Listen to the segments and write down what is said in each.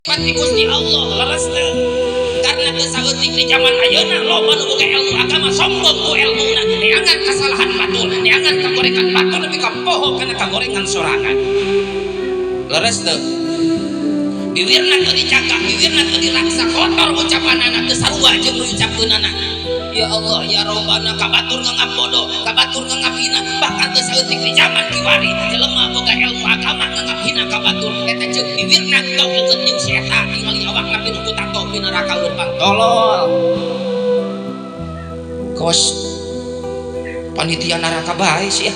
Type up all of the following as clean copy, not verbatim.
Pati Gusti Allah leres teu? Karena teu saeutik di zaman ayeuna loba nu boga ilmu agama sombong ku ilmuna, neangan kasalahan batur, neangan kagorengan batur nepi ka poho kana kagorengan sorangan. Leres teu? Biwirna teu dijaga, biwirna teu diraksa, kotor ucapanana, teu sarua jeung nu diucapkeunana. Ya Allah ya Robbana, ka batur nganggap bodoh, ka batur nganggap hina. Bahkan teu saeutik di zaman kiwari jelema boga ilmu agama nganggap hina ka batur. Eta ceuk biwirna, tong deukeut jeung si eta, tingali awakna pinuh ku tato, pinaraka leumpang. Tolol, kos panitia neraka bae sih ya.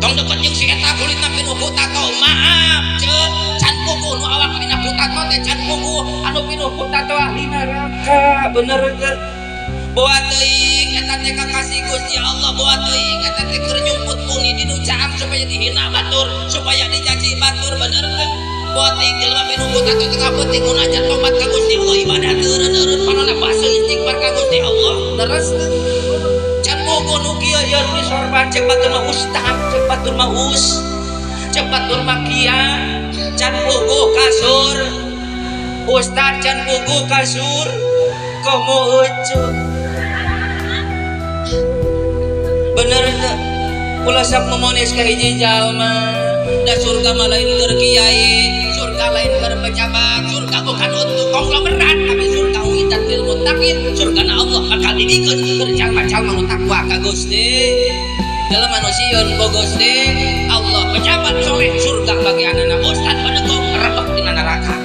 Tong deukeut jeung si eta, kulitna pinuh ku tato. Maaf, ceuk can puguh nu awak dina ku tato teh, can puguh anu pinuh ku tato ahli neraka. Bener teu? Boa teuing eta teh kakasih Gusti Allah, boa teuing eta teh keur nyumput buni di nu caang supaya dihina batur, supaya dicaci batur. Bener teu? Boa teuing jelema pinuh ku tato tengah peuting munajat tobat ka Gusti Allah, ibadah teureun-eureun, panonna baseuh istighfar ka Gusti Allah. Leres teu? Can bogo nu kieu ieu nu disorban, ceuk batur mah ustad, ceuk batur mah us, ceuk batur mah kia. Can bogo kasur ustad, can bogo kasur komo ece. Bener teu? Ulah sok memonis ka hiji jalma da surga mah lain keur kiai, surga lain keur pejabat, surga bukan untuk konglomerat, tapi surga uidat lil muttaqin. Surga na Allah bakal dibikeun keur jalma-jalma nu takwa ka Gusti. Dalam manusia ku Gusti Allah pejabat soleh surga bagi anak-anak, ustad penegong rebek dina neraka.